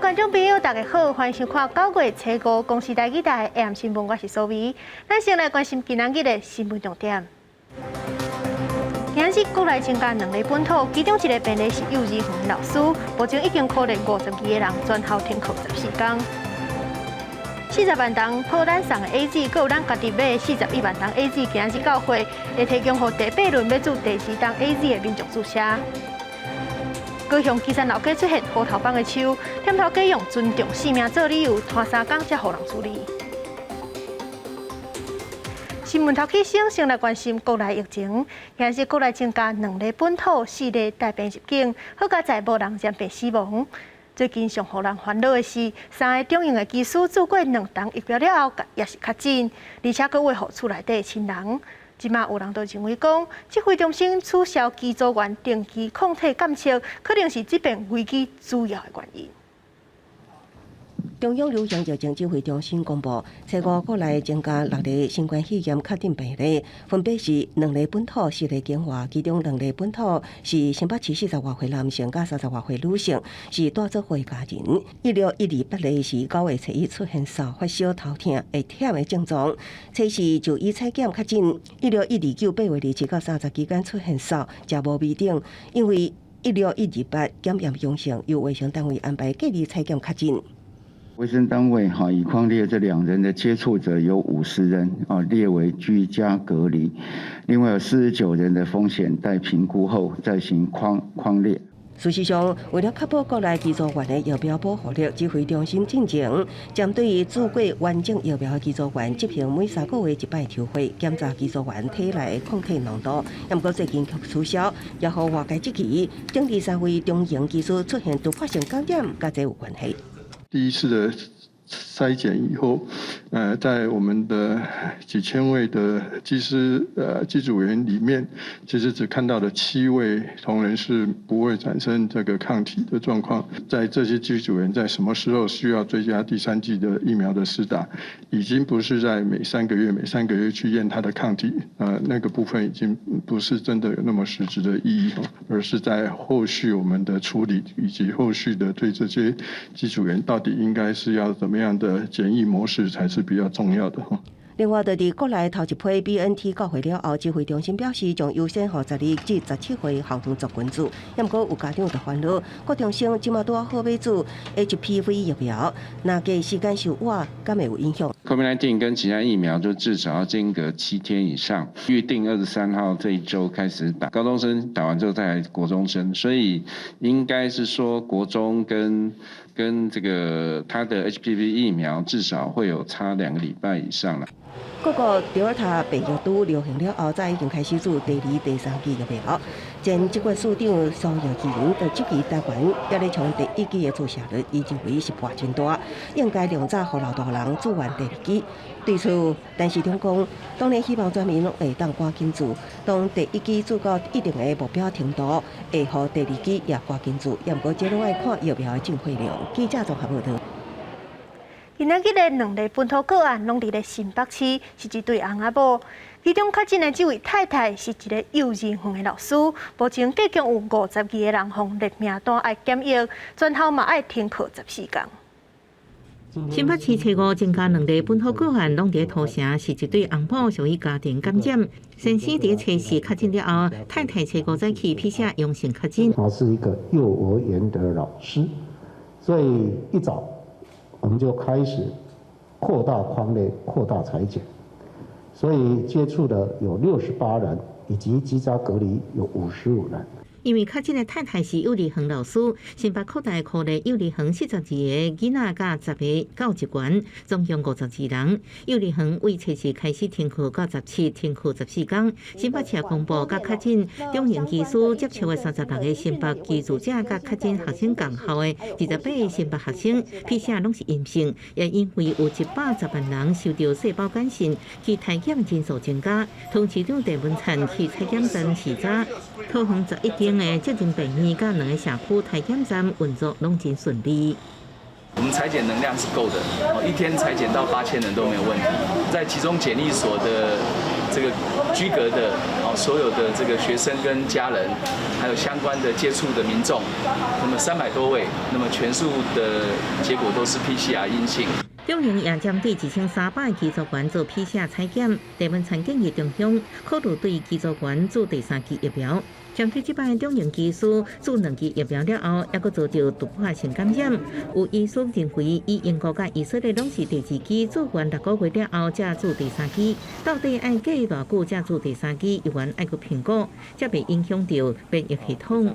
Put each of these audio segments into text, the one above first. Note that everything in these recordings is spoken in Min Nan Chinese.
觀眾朋友，大家好，歡迎收看9月初5公視台語台的 AM 新聞，我是蘇薇。咱先來關心今仔日的新聞重點。今日國內增加兩例本土，其中一个病例是幼兒園老師，目前已經匡列52個人全校停課14天。40萬筒荷蘭送的 AZ，閣有咱家己買的41萬筒 AZ，今日到貨，會提供予第八輪欲注第二筒 AZ 的民眾注射。高雄旗山老街出現虎頭枋的樹，店頭家用尊重生命做理由，拖3工才予人處理。新聞頭起先，先來關心國內疫情。今日國內增加兩例本土，四例帶病入境，好佳哉無人染病死亡。最近上予人煩惱的是，三个中營的機師注過兩筒疫苗了後，也是確診，而且閣會予厝內底的親人。這馬有人就認為講，指揮中心取消機組員定期抗體檢測，可能是這遍危機主要的原因。中央流行疫情指揮中心公布，初五國內增加六例新冠肺炎確診病例，分別是兩例本土、四例境外，其中兩例本土是新北市40外歲男性佮30外歲女性，是蹛做伙家人。16128例是9月初1出現嗽、發燒、頭痛、會忝的症狀，初四就醫採檢確診。161298月27到30期間出現嗽、食無味等，因為16128檢驗陽性，由衛生單位安排隔離採檢確診。衛生單位哈已匡列這兩人的接觸者有50人啊，列為居家隔離，另外有49人的風險待評估後再行匡列。事實上，為了確保國內機組員的疫苗保護力，指揮中心進前針對注過完整疫苗的機組員執行每3個月一擺抽血檢查機組員體內的抗體濃度。毋過最近卻取消，也予外界質疑，頂禮三位中營機師出現突發性感染，佮這有關係。第一次的篩檢以後，在我們的幾千位的機師、機組員裡面，其實只看到了7位同仁是不會產生這個抗體的狀況。在這些機組員在什麼時候需要追加第三劑的疫苗的施打，已經不是在每三個月、每三個月去驗他的抗體，那個部分已經不是真的有那麼實質的意義，而是在後續我們的處理以及後續的對這些機組員到底應該是要怎麼樣的檢疫模式才是比較重要的。另外，佇國內頭一批 BNT 到貨了後，指揮中心表示將優先予12至17歲學童族群注。毋過有家長就煩惱，國中生這馬拄好欲注 HPV 疫苗，若加時間受晚，敢會有影響？COVID-19 跟其他疫苗就至少要間隔7天以上，預定23號這一周開始打，高中生打完之後再來國中生，所以應該是說國中跟這個他的 HPV 疫苗至少會有差2個禮拜以上啦。各國德爾塔變異株流行了後，早已經開始注第二、第三劑疫苗。前疾管署長蘇玉玲就質疑台灣猶咧衝第一劑的注射率，伊認為是跋真大，應該量早予老大人注完第二劑。對此，陳時中講，當然希望全民攏會當趕緊注，當第一劑注到一定的目標程度，會予第二劑也趕緊注。毋過這攏愛看疫苗的進貨量。記者綜合報道。今仔日的兩例本土個案，攏佇咧新北市，是一對翁仔某。其中確診的這位太太是一个幼兒園的老師，目前計共有52個人予列名單愛檢疫，全校嘛愛停課14天。新北市初五增加兩例本土個案，攏佇土城，是一對翁某屬於家庭感染。先生佇初四確診了後，太太初五早起 PCR 陽性確診。他是一個幼兒園的老師，所以一早我們就開始擴大匡列、擴大採檢，所以接觸的有68人，以及居家隔離有55人。因為確診的太太是幼兒園老師，新北擴大匡列幼兒園42個囡仔佮10個教職員，總共52人。幼兒園為初四開始停課到17，停課14天。新北市公布，佮確診中營機師接觸的36個新北居住者，佮確診學生仝校的28個新北學生，PCR 攏是陰性。也因為有110萬人收著世保簡訊，去篩檢人數增加。通市長鄭文燦去採檢站視察，桃園11間的責任病院佮兩個社區篩檢站運作攏真順利。我們採檢能量是夠的，一天採檢到8000人都沒有問題。在集中檢疫所的這個居隔的哦，所有的這個學生跟家人，還有相關的接觸的民眾，那麼300多位，那麼全數的結果都是 PCR 陰性。中央也針對1300個機組員做 PCR 採檢，鄭文燦建議中央考慮對機組員注第三劑疫苗。針對這擺中營機師注兩劑疫苗了後，猶閣遭著突破性感染。有醫師認為，以英國佮以色列攏是第二劑注完6個月了後才注第三劑，到底愛隔偌久才注第三劑，猶原愛閣評估，才袂影響著免疫系統。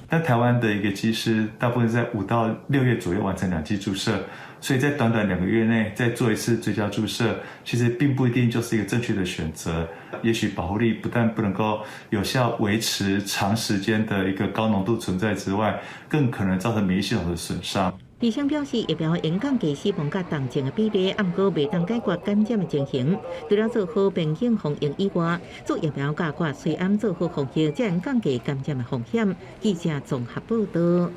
但台灣的一個機師，大部分在5到6月左右完成兩劑注射，所以在短短2個月內再做一次追加注射，其實並不一定就是一個正確的選擇。也許保護力不但不能夠有效維持長時間的一個高濃度存在之外，更可能造成免疫系統的損傷。醫生表示，疫苗會降低死亡佮重症的比例，毋過袂當解決感染的情形。除了做好邊境防疫以外，注疫苗佮割喙罨做好防疫，才能降低感染的風險。記者綜合報導。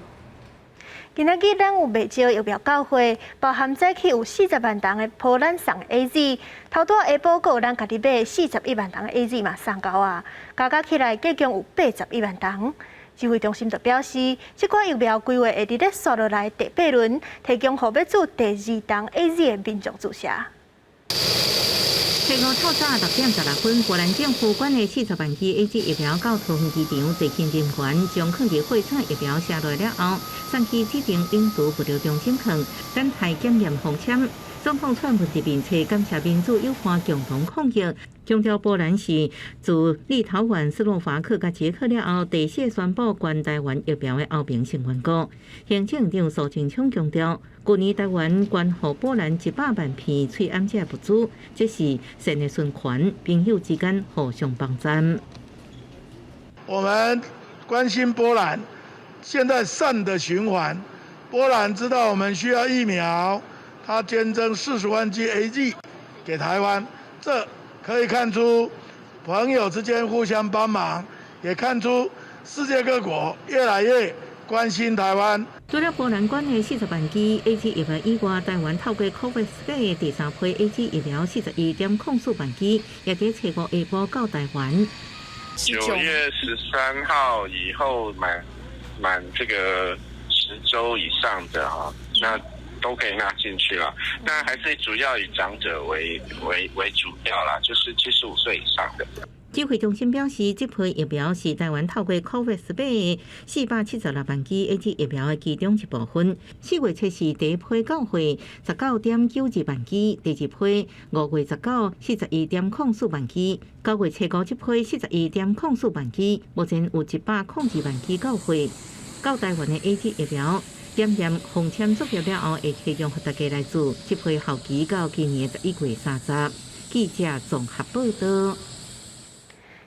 今仔日咱有袂少疫苗到貨，包含早起有40萬筒的波蘭送 AZ，頭拄下晡閣有咱家己買41萬筒的 AZ 嘛送到啊，加加起來計共有81萬筒。指揮中心就表示，這款疫苗規劃會佇咧紲落來第八輪提供予欲注第二筒 AZ 的民眾注射。初五透早6點16分，波蘭政府捐的40萬劑 AZ 疫苗到桃園機場，地勤人員將囥佇貨車疫苗卸落了後，送去指定永渡物流中心囥，等待檢驗封籤。總統川普佇面冊感謝民主友伴共同抗疫，強調波蘭是自立陶宛、斯洛伐克佮捷克了後，第四宣布捐台灣疫苗的歐盟成員國。行政長蘇貞昌強調，去年台灣捐予波蘭100萬片喙罨這物資，這是善的循環，朋友之間互相幫贊。我們關心波蘭，現在善的循環，波蘭知道我們需要疫苗。他捐贈40萬劑 AZ 給台灣，這可以看出朋友之間互相幫忙，也看出世界各國越來越關心台灣。除了波蘭捐的40萬劑 AZ 疫苗以外，台灣透過 COVAX 的第三批 AZ 疫苗41.04萬劑，也佇初五下晡到台灣。9月13號以後滿這個10週以上的哈，那都可以納進去了。那還是主要以長者為主要啦，就是75歲以上的。指揮中心表示，這批疫苗是台灣透過 COVAX 買476萬劑 AZ 疫苗的其中一部分。4月7日第一批到貨19.92萬劑，第二批5月1941.04萬劑，9月初五這批41.04萬劑，目前有102萬劑到貨。到台灣的 AZ 疫苗檢驗封籤作業了後，會提供予大家來注。這批效期到今年11月30。記者綜合報導。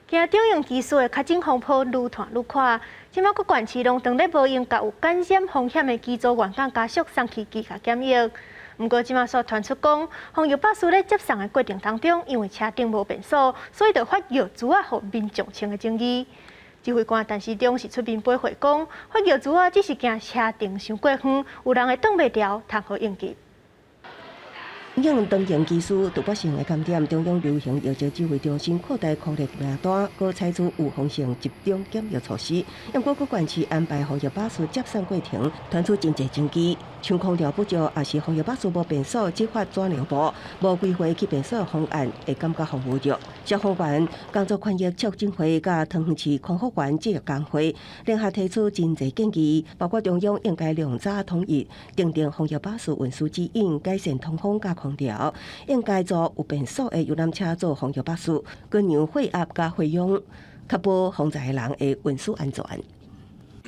驚中營機師的確診風波愈傳愈闊，這馬各縣市攏當咧無閒，共有感染風險的機組員佮家屬送去居家檢疫。毋過這馬煞傳出講，防疫巴士咧接送的過程當中，因為車頂無便所，所以就發藥珠仔予民眾穿的爭議。指揮官陳時中是出面駁回講，發藥珠仔只是驚車程傷過遠，有人會擋袂牢，通好應急。用長榮機師突破性的感染，中央流行疫情指揮中心擴大匡列名單，閣採取預防性集中檢疫措施。毋過各縣市安排防疫巴士接送過程，傳出真濟爭議。像空調不足，抑是防疫巴士無便所，只發紙尿布，無規劃去便所的方案，會感覺服務弱。消防員、工作權益促進會佮桃園市空服員職業工會聯合提出真濟建議，包括中央應該量早統一訂定防疫巴士運輸指引，改善通風佮空調，應該租有便所的遊覽車做防疫巴士，跟讓血壓佮血氧，確保風災的人的運輸安全。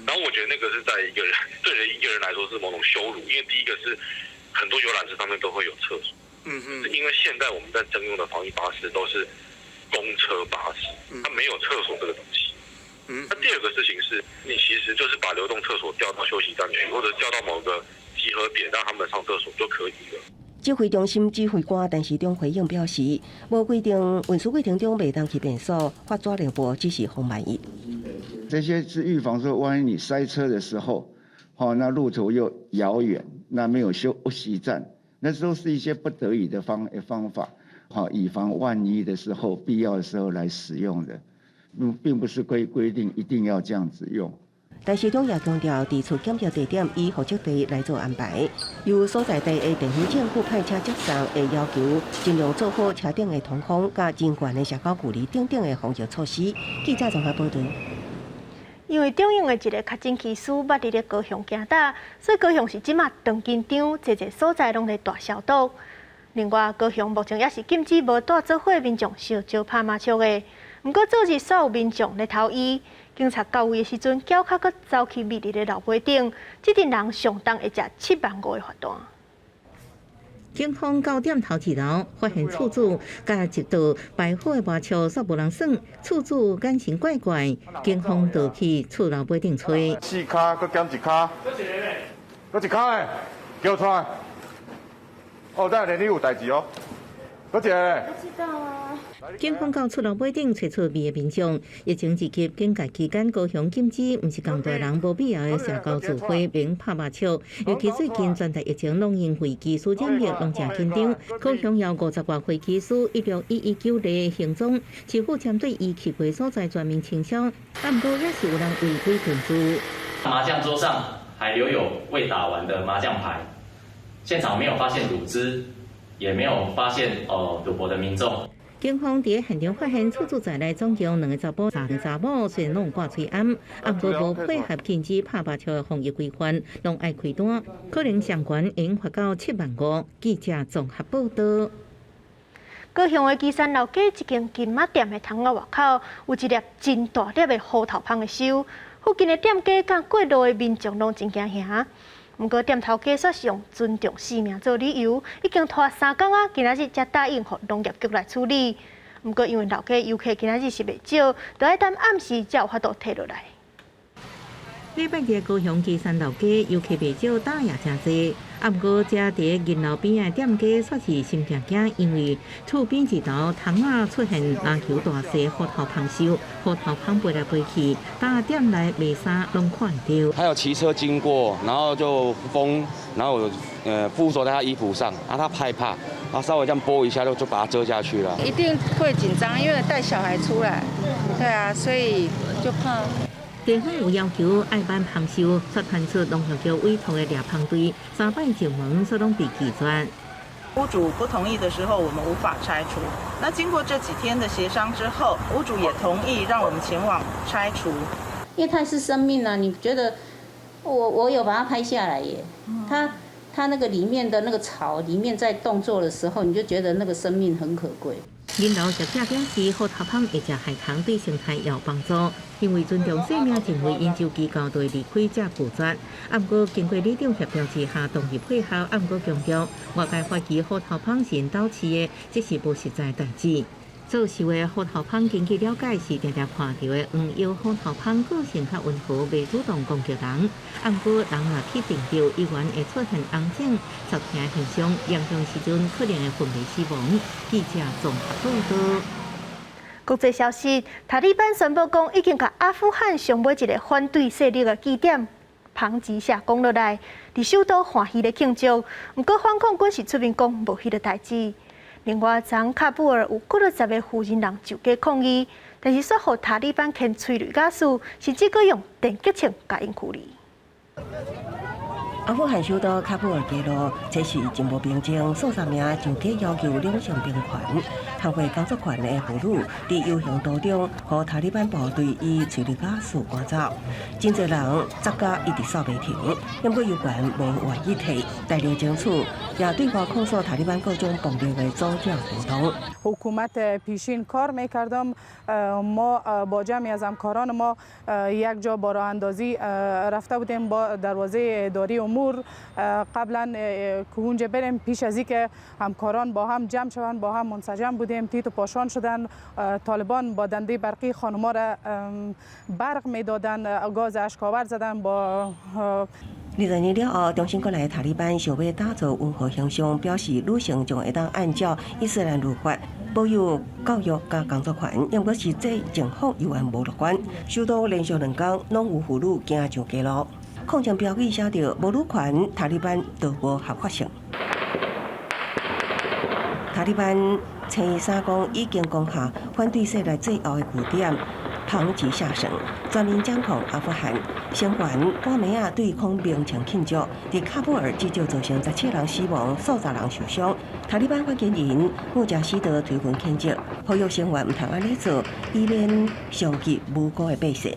然後我覺得那個是在一個人對人一個人來說是某種羞辱，因為第一個是很多遊覽車上面都會有廁所，因為現在我們在徵用的防疫巴士都是公車巴士，它沒有廁所這個東西。那第二個事情是你其實就是把流動廁所調到休息站去，或者調到某個集合點，讓他們上廁所就可以了。指揮中心指揮官陳時中回應表示，無規定運輸過程中袂當去便所，發紙尿布只是方萬一。這些是預防說，萬一你塞車的時候，那路途又遙遠，那沒有休息站，那都是一些不得已的方法。好，以防萬一的時候，必要的時候來使用的，並不是規定一定要這樣子用。但市長也強調，佇出檢疫地點以戶籍地來做安排，由所在地的地方政府派車接送，會要求盡量做好車頂的通風、佮人員的社交距離等等的防疫措施。記者綜合報導。因為中央的一个確診醫師捌佇咧高雄行打，所以高雄市這馬當緊張，濟濟所在攏咧大消毒。另外，高雄目前也是禁止無帶做伙民眾相招拍麻將的。毋過，昨日煞有民眾咧偷伊，警察到位的時陣，繳較閣走去覕佇咧樓尾頂，這陣人上重會食7萬5的罰單。警方到店頭一樓，發現厝主共一桌擺好的麻將煞無人耍，厝主眼神怪怪，警方就去厝樓尾頂揣。四跤閣減一跤，閣一跤的，叫出來。哦，等下你有代誌哦。閣一个。不知道啊。警方到厝樓尾頂揣出覕的民眾，疫情二級警戒期間，高雄禁止毋是仝大人無必要的社交聚會，免拍麻將。尤其最近全台疫情攏因為機師染疫攏誠緊張，高雄有50外歲機師16119例行蹤，市府針對伊去過所在全面清消，但毋過也是有人違規囤贮。麻將桌上還留有未打完的麻將牌，現場沒有發現賭資，也沒有發現哦賭博的民眾。警方佇現場發現厝主在內總共兩个查埔、三个查某，雖然攏有掛喙罨，毋過無配合禁止拍麻將的防疫規範，攏愛開單，可能相關會罰到7萬5。記者綜合報導。高雄的旗山老街一間金仔店的窗仔外口，有一粒真大粒的虎頭蜂的鏽，附近的店家佮過路的民眾攏真驚嚇。毋過店頭家煞是用尊重生命做理由，已經拖三工啊，今仔日才答應予農業局來處理。毋過因為老街遊客今仔日是袂少，著愛等暗時才有法度提落來。禮拜日高雄旗山老街遊客袂少，膽也誠濟。啊，毋過遮佇銀樓邊的店家煞是心驚驚，因為厝邊一頭窗仔出現籃球大細虎頭蜂鏽，虎頭蜂飛來飛去，膽店內賣衫攏看會著。他有騎車經過，然後就風，然後附著在他衣服上，啊，他害怕，他稍微這樣撥一下就把它遮下去了。一定會緊張，因為帶小孩出來，對啊，所以就怕。地方有要求愛挽蜂鏽，煞傳出農業局委託的獵蜂隊三擺上門，煞攏被拒絕。屋主不同意的時候，我們無法拆除。那經過這幾天的協商之後，屋主也同意讓我們前往拆除。因為它是生命啊，你覺得我有把它拍下來耶？它那個裡面的那個巢裡面在動作的時候，你就覺得那個生命很可貴。銀樓業者表示，虎頭蜂會食害蟲，對生態有幫助。因為尊重生命，認為𪜶就機構就會離開才拒絕。啊，毋過經過里長協調之下，同意配合。啊，毋過強調，外界懷疑虎頭蜂是𪜶兜飼的，這是無實在代誌。做鏽的虎頭蜂根據了解是定定看著的黃腰虎頭蜂，個性較溫和，袂主動攻擊人。啊，毋過人若去叮著，依然會出現紅腫、灼疼現象，嚴重時陣可能會昏迷死亡。記者綜合報導。國際消息，塔利班宣布講，已經共阿富汗上尾一个反對勢力的據點龐吉舍攻落來，佇首都歡喜咧慶祝。毋過反抗軍是出面講無彼个代誌。另外，昨喀布爾有幾若十个婦人人上街抗議，但是煞予塔利班牽催淚瓦斯，甚至閣用電擊槍共𪜶驅離。阿富汗首都喀布爾街路，這時真無平靜，數十名上街要求兩性平權、捍衛工作權的婦女，佇遊行途中，予塔利班部隊以催淚瓦斯趕走，真濟人扎甲一直掃袂停。毋過猶原無願意退，大力爭取，也對外控訴塔利班各種暴力的組織活動。 حکومت پیشین کار میکردم ما با جمعی از همکاران ما یک جا با راه اندازی رفته بودیم با دروازه اداری امور قبلا که اونجا بریم پیش از که همکاران با هم جمع شوند با هم منسجم بودیم تیت و پاشان شدن طالبان با دنده برقی خانما را برق میدادن گاز اشک‌آور زدن با 20年了後，重新過來塔利班想欲打造溫和形象，表示女性將會當按照伊斯蘭律法保有教育佮工作權。毋過實際情況猶原無樂觀。首都連續兩工攏有婦女行上街路，抗爭標語寫著無女權，塔利班就無合法性。塔塔利班星期三講已經攻下反對勢力最後的據點龐吉下省，全面掌控阿富汗。聲援半暝仔對抗鳴槍慶祝，佇喀布爾至少造成17人死亡，數十人受傷。塔利班發言人穆賈希德推文譴責，呼籲成員毋通按呢做，以免傷及無辜的百姓。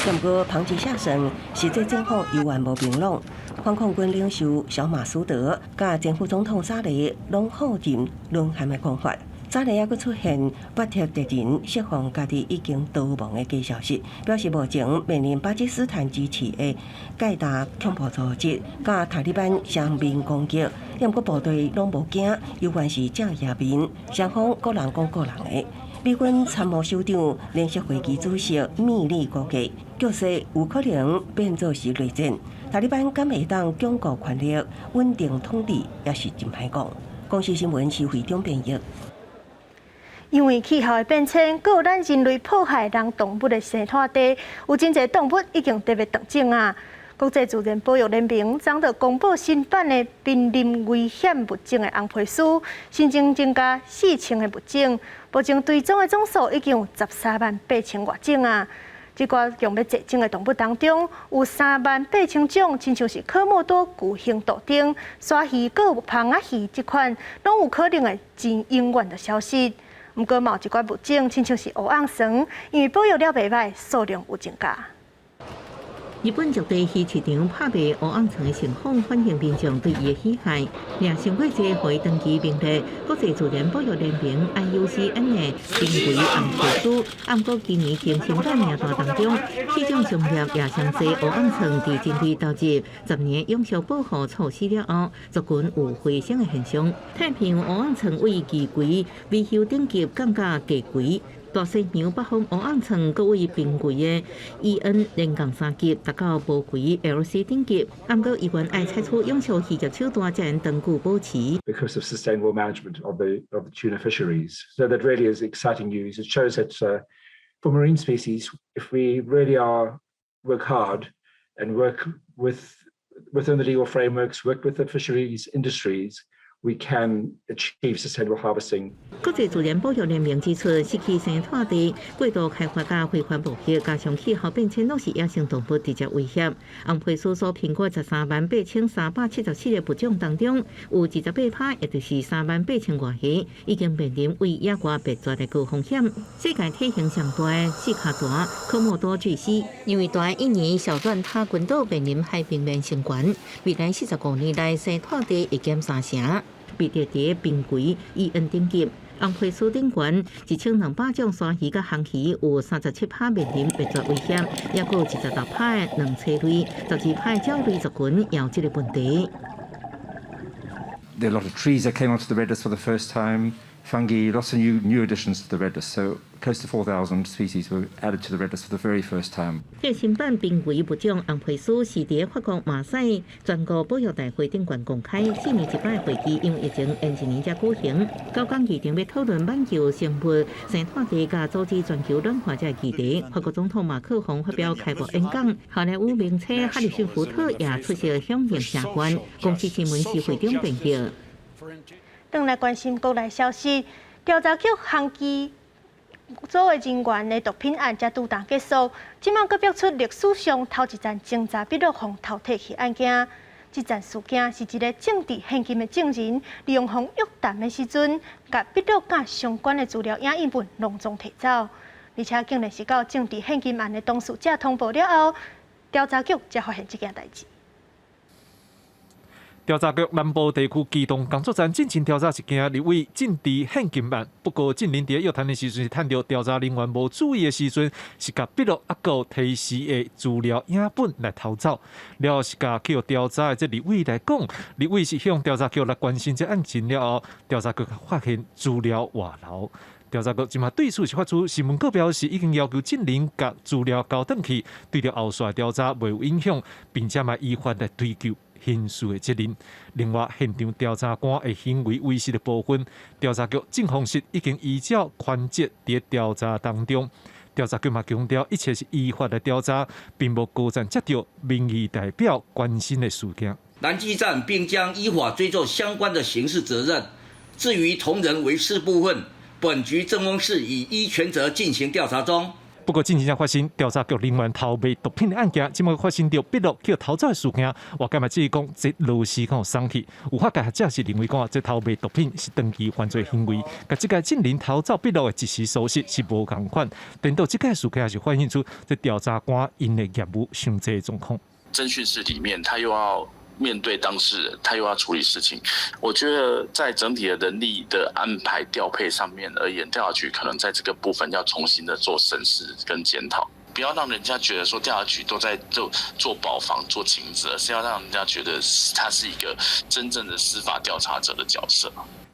毋過龐吉下省實際狀況猶原無明朗。反抗軍領袖小馬蘇德佮前副總統沙雷攏否認淪陷的講法。沙雷猶閣出現巴特敵人釋放家己已經逃亡的假消息，表示目前面臨巴基斯坦支持的蓋達恐怖組織佮塔利班雙面攻擊，毋過部隊攏無驚，猶原是正贏面，雙方各人講各人的。美軍參謀首長聯席會議主席米利估計，局勢有可能變做是內戰。塔利班敢會當鞏固權力、穩定統治，也是真歹講。公視新聞是會長編譯。因為氣候的變遷，閣有咱人類破壞人動物的生態地，有真濟動物已經特別斷種啊！國際自然保育聯盟昨就公布新版的瀕臨危險物種的紅皮書，新增增加4000個物種，目前追蹤的總數已經有13萬8千外種啊！這寡強欲絕種的動物當中，有3萬8千種，親像是科莫多巨型豆丁、鯊魚、閣有魃仔魚這款，攏有可能會真永遠的消失。毋過，嘛有一寡物種，親像是烏甕鱸，因為保育了袂䆀，數量有增加。日本築地魚市場拍賣烏甕鱸的成功，反映民眾對伊的喜愛。掠傷過濟，予伊長期名列國際自然保育聯盟 IUCN 的瀕危紅皮書。毋過今年更新版名單當中，四種商業野生濟烏甕鱸佇人類投入10年永續保護措施了後，族群有回升的現象。太平洋烏甕鱸為極危危休等級降到低危。大西洋北方烏甕鱸閣為瀕危的 EN 連降3級，達到無危 LC 等級。毋過，猶原愛採取永續漁業手段，才能長久保持。 Because of sustainable management of the tuna fisheries, so that really is exciting news. It shows that for marine species, if we really are work hard and work within the legal frameworks, work with the fisheries industries, we can achieve sustainable harvesting. 國際自然保育聯盟指出，失去生態地、過度開發佮非法捕魚，加上氣候變遷，攏是野生動物直接威脅。紅皮書所評估13萬8374個物種當中，有28%，也就是3萬8千外個，已經面臨為野外滅絕的高風險。世界體型上大的四跤蛇科莫多巨蜥，因為蹛印尼小緞塔群島面臨海平面升懸，未來45年內生態地會減三成。被列佇瀕危 EN 等級，紅皮書頂懸1200種鯊魚佮魟魚有37%面臨滅絕危險，抑閣有26%的兩棲類、12%的鳥類族群也有這个問題。 There are a lot of trees that came onto the red list for the first time, fungi, lots of new additions to the red list. So close to 4,000 species were added to the red list for the very first time. 這新版瀕危物種紅皮書是佇法國馬賽全國保育大會頂懸公開，4年一擺會議，因為疫情延一年才舉行。九港議程欲討論挽救生物生態地佮阻止全球暖化這個議題。法國總統馬克宏發表開幕演講，好萊塢名星哈里遜福特也出席響應聲援。公視新聞是會長編譯。轉來關心國內消息，調查局航機組的人員的毒品案才拄當結束，這馬閣爆出歷史上頭一件偵查筆錄予偷提去案件。這件事件是一个政治獻金的證人，利用予約談的時陣，共筆錄佮相關的資料影印本攏總提走，而且竟然是到政治獻金案的當事者通報了後，調查局才發現這件代誌。調查局南部地區機動工作站進前調查一件立委政治獻金案，不過證人佇約談的時陣是趁著調查人員無注意的時陣，是共筆錄抑閣提示的資料影本來偷走，了後是共去予調查的這立委來講，立委是向調查局來關心這案情了後，調查局發現資料外流。調查局這馬對此是發出新聞稿表示，已經要求證人共資料交轉去，對著後續調查袂有影響，並且嘛依法來追究刑事的責任。另外，現場調查官的行為違實的部分，調查局政風室已經依照權責佇調查當中。調查局嘛強調，一切是依法來調查，並無高層接著民意代表關心的事件。南基站並將依法追究相關的刑事責任。至於同仁違失部分，本局政風室已依權責進行調查中。不過，進前才發生調查局人員偷賣毒品的案件，這擺發生著筆錄去偷走的事件，外界嘛質疑講，這螺絲敢有鬆去？有法界學者是認為講，這偷賣毒品是長期犯罪行為，佮這個證人偷走筆錄的一時疏失是無仝款。顛倒這個事件是反映出這調查官𪜶的業務傷濟狀況。偵訊室裡面，他又要面對當事人，他又要處理事情。我覺得在整體的人力的安排調配上面而言，調查局可能在這個部分要重新的做審視跟檢討，不要讓人家覺得說調查局都在做做保防、做情資，而是要讓人家覺得他是一個真正的司法調查者的角色。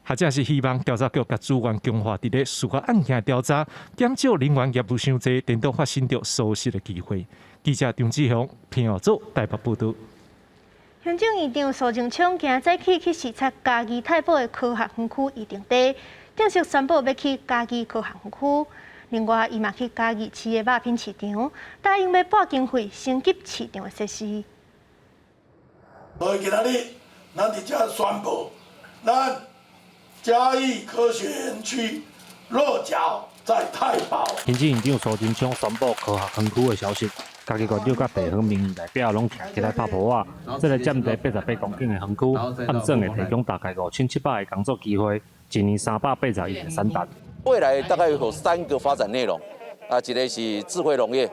學者是希望調查局共資源強化佇咧司法案件調查，減少人員業務傷濟，顛倒發生著疏失的機會。記者張志雄、平浩組台北報導。行政院長蘇貞昌今早起去視察嘉義太保的科學園區預定地，正式宣布欲起嘉義科學園區。另外，伊嘛去嘉義市的肉品市場，答應欲撥經費升級市場的設施。所以今仔日，咱佇遮宣布，咱嘉義科學園區落腳在太保。行政院長蘇貞昌宣布科學園區的消息。嘉義縣長佮地方民意代表攏徛起來拍噗仔。這個佔地88公頃的園區，按算會提供大概5700個工作機會，一年380億的產值。未來大概有三個發展內容，啊，一個是智慧農業，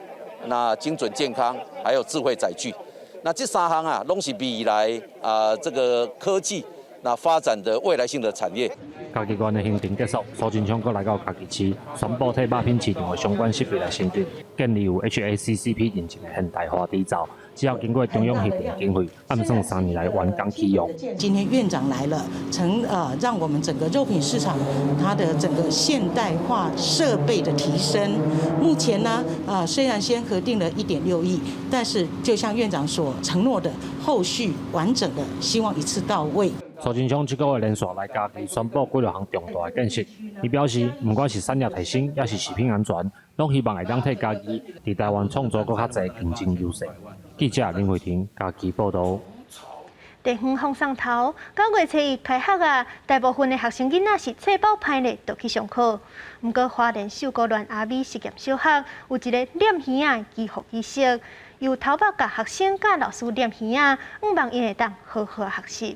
那精準健康，還有智慧載具。那這三項啊，攏是未來啊這個科技那發展的未來性的產業。嘉義縣的行程結束，蘇貞昌閣來到嘉義市，宣布替肉品市場的相關設備來升級，建立有 HACCP 認證的現代化締造。只要經過中央核定經費，按算3年內完工啟用。今天院長來了，成讓我們整個肉品市場它的整個現代化設備的提升。目前呢，雖然先核定了1.6億，但是就像院長所承諾的，後續完整的希望一次到位。蘇貞昌這個月連續來嘉義宣布幾落項重大的建設。伊表示，毋管是產業提升，抑是食品安全，攏希望會當替嘉義佇台灣創造閣較濟競爭優勢。記者林慧婷嘉義報導。地方風送頭，9月初一開學啊，大部分的學生囡仔是冊包歹咧，就去上課。毋過花蓮秀姑巒阿美實驗小學有一個殮魚仔祈福儀式，由頭目共學生佮老師殮魚仔，向望𪜶會當好好學習。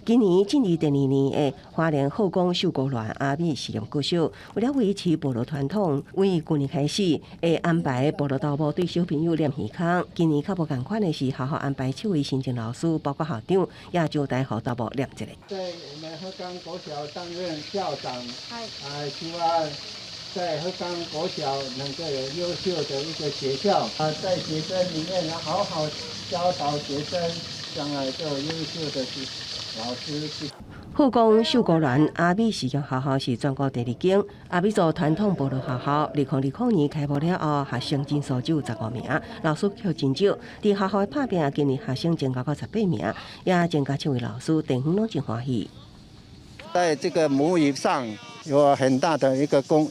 今年進入第二年的花蓮鶴崗秀姑巒阿美實驗國小，為了維持部落傳統，為舊年開始會安排部落頭目對小朋友殮魚空。今年較無仝款的是，學校安排七位新進老師，包括校長，也招待予頭目殮一下。在我們鶴崗國小擔任校長，啊，希望在鶴崗國小能夠有優秀的一個學校，啊，在學生裡面好好教導學生，將來做優秀的老師。鶴崗秀姑巒阿美實驗學校是全國第二間阿美族傳統部落學校。2020年開幕了後，學生人數只有15名，老師卻真少。佇學校的拍拚，今年學生增加到18名，也增加七位老師，地方攏真歡喜。在這個母語上有很大的一個功，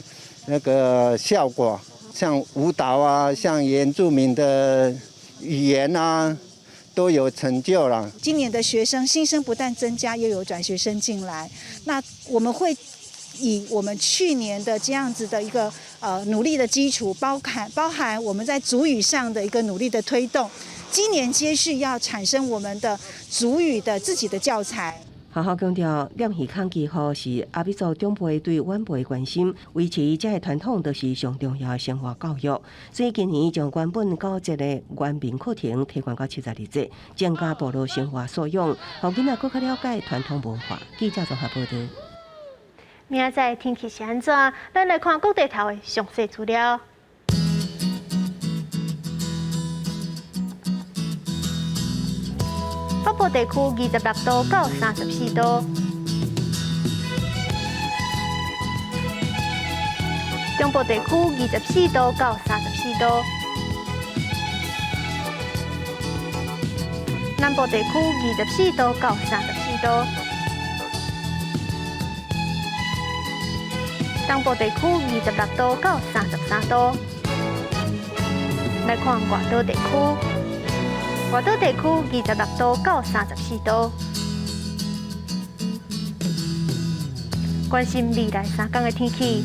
那個效果，像舞蹈啊，像原住民的語言啊，都有成就了。今年的學生新生不但增加，又有轉學生進來。那我們會以我們去年的這樣子的一個努力的基礎，包含我們在族語上的一個努力的推動，今年接續要產生我們的族語的自己的教材。學校強調，殮魚空祈福是阿美族長輩對晚輩關心，維持這个傳統，就是上重要的生活教育。所以今年將原本9節的原民課程提懸到72節，增加部落生活素養，予囡仔閣較了解傳統文化。記者綜合報導。明仔載天氣是按怎？咱來看各地頭的詳細資料。北部地區26度到34度，中部地區24度到34度，南部地區24度到34度，東部地區26度到33度。來看外島地區。外島地區26度到34度，關心未來三工的天氣。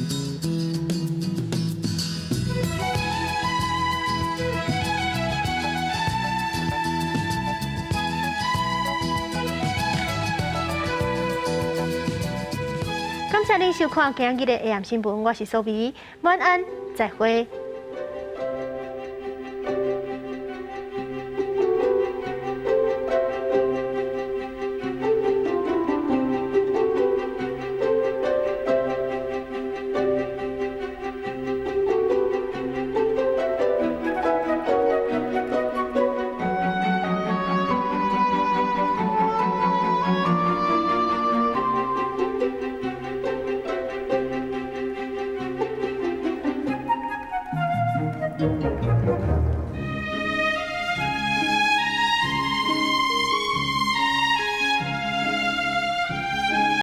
感謝您收看今日的 AM 新聞，我是蘇美，晚安，再會。